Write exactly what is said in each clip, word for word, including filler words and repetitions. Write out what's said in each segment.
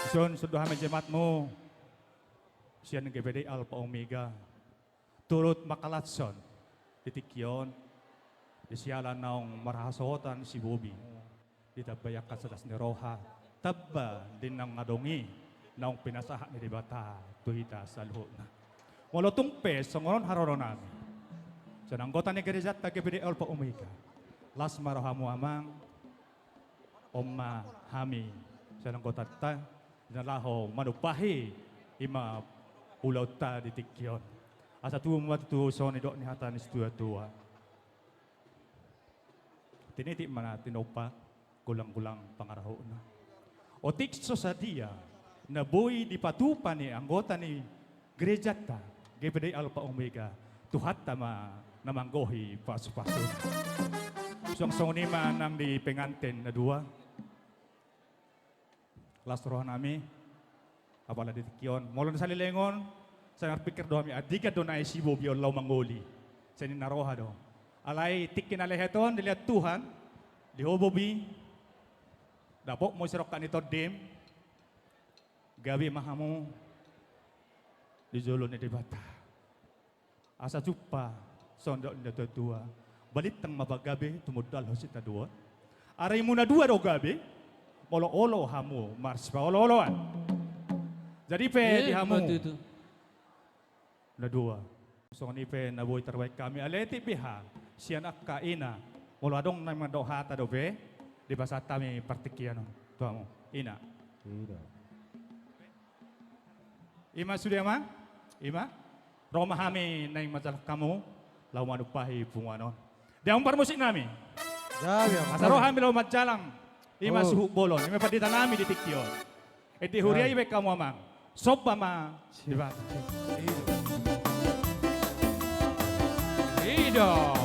Dison, sude hami jemaatmu sian G P D Alfa Omega, turut mangkalashon di tingki on, di siala naung marhasohotan sibobi, ditambai angka las ni roha, tamba di naung adong i, naung pinasahat ni Debata tu hita saluhutna. Molo tung pe songon on haroro nami sian anggota ni gerejanta G P D Alfa Omega, las ma rohamu amang, on ma hami sian anggotanta na laho manumpahi i ma ulaonta di tingki on. Asa tubu ma tutu songon nidok ni hata ni situatua. Tinitip ma na tinompa, golanggolang pangarahutna. Otik so sadia na boi dipatupa ni anggota ni gerejanta G P D Alfa Omega, Tuhanta ma na manggohi pasupasuna. Suang songon i ma nang di penganten na dua. Las roha nami, apala di tingki on. Molo na saleleng on, sai marpingkir do hami, andigan do nai sibobi on laho mangoli. Sai ninna roha do. Alai tingki na lehet on dilehon Tuhan, di ho bobi, dapotmu sirongkap ni tondim, gabe ma hamu di jolo ni Debata. Asa jumpa songon nidok ni natuatua, balintang ma pagabe tumundalhon sitadoan. Arimuna dua do gabe, molo olo hamu marsipaolooloan. Jadi pe, eh, di hamu, ima tutu, na dua. Songon i pe na boi tarbahen hami, alai tinitip be ha sian angka ina, molo adong na mandok hata dope, dipasahat hami partingkian on tu hamu. Ina. Ina. Ima sude amang, ima. Ro ma hami naeng manjalang hamu laho manumpahi punguan on. Di hamu parmusik nami. Jadi, amang. Asa ro hami laho manjalang. Ima, oh, suhut bolon. Ima pandita nami di tingki on. Ende huria, jadi, dibahen hamu amang. Somba ma Debata. Ido.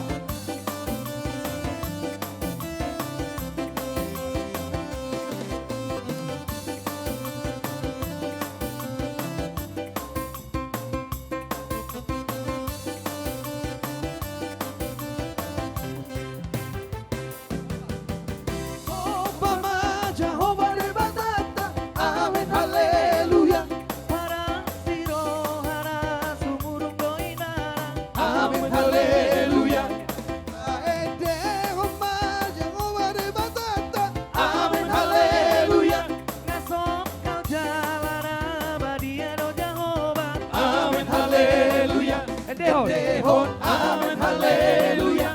Somba ma Jahowa Debatanta, amen haleluya. Parasi rohana sumurung do inana, amen haleluya. Taendehon ma Jahowa Debatanta, amen haleluya. Nga songkal jala na badia do Jahowa, amen haleluya. Endehon. Endehon, amen haleluya.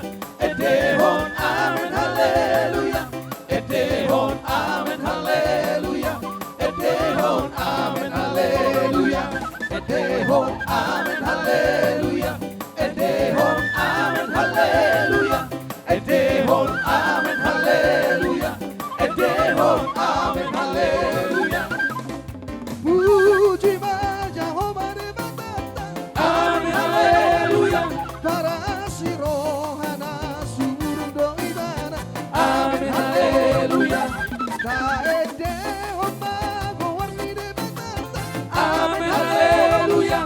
Endehon, amen haleluya. Endehon, amen haleluya. Endehon, amen haleluya. Endehon, amen haleluya. Endehon, amen haleluya. Endehon, amen haleluya. Endehon, amen haleluya. Puji ma Jahowa Debatanta, amen haleluya. Parasi rohana sumurung do ibana, amen haleluya. Taendehon ma goar ni Debatanta, amen haleluya.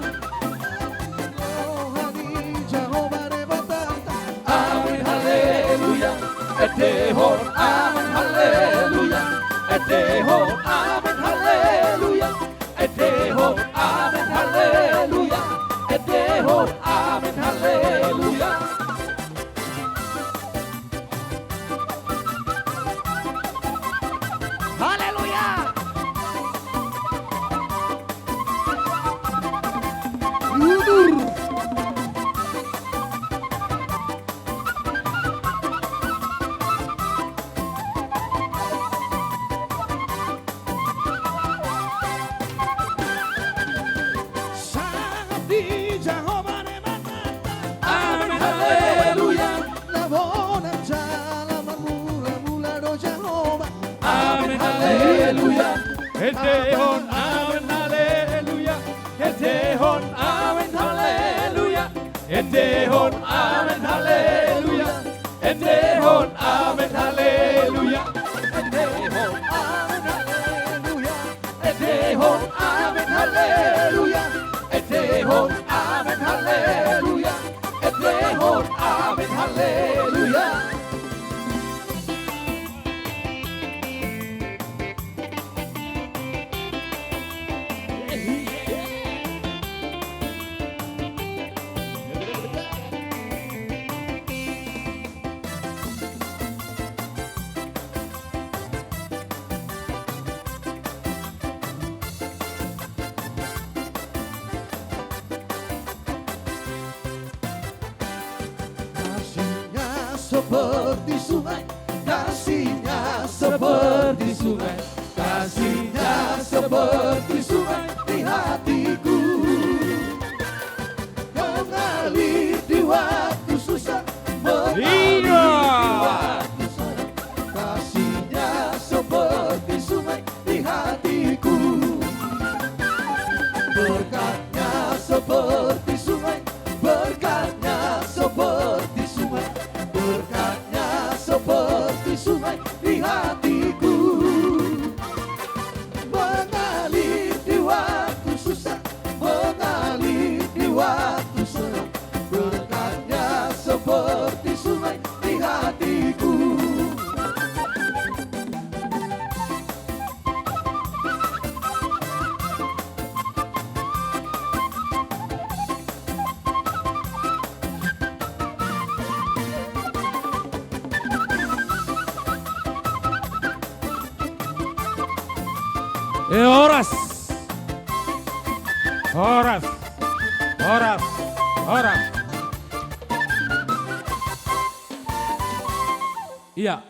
Roha ni Jahowa Debatanta, amen haleluya. Endehon, amen haleluya. Endehon, amen haleluya. Endehon, amen haleluya. Endehon, amen haleluya. Haleluya. Udur. Sangap di Jahowa Debatanta, amen haleluya. Na bona jala marmulamula do Jahowa, amen haleluya. Endehon, amen haleluya. Endehon, amen haleluya. Endehon, amen haleluya. Endehon, amen haleluya. Endehon, amen haleluya. Endehon, amen haleluya. Endehon, amen haleluya. Endehon, amen haleluya. seperti sungai, kasihnya seperti sungai, kasihnya seperti sungai di hatiku. Mengalir di waktu susah, mengalir di waktu senang, kasihnya seperti sungai di hatiku. Berkatnya seperti sungai, berkatnya seperti sungai, berkatnya seperti sungai di hatiku. Mengalir di waktu susah, mengalir di waktu senang, berkatnya seperti sungai di hatiku. Eh, horas. Horas. Horas. Horas. Ia.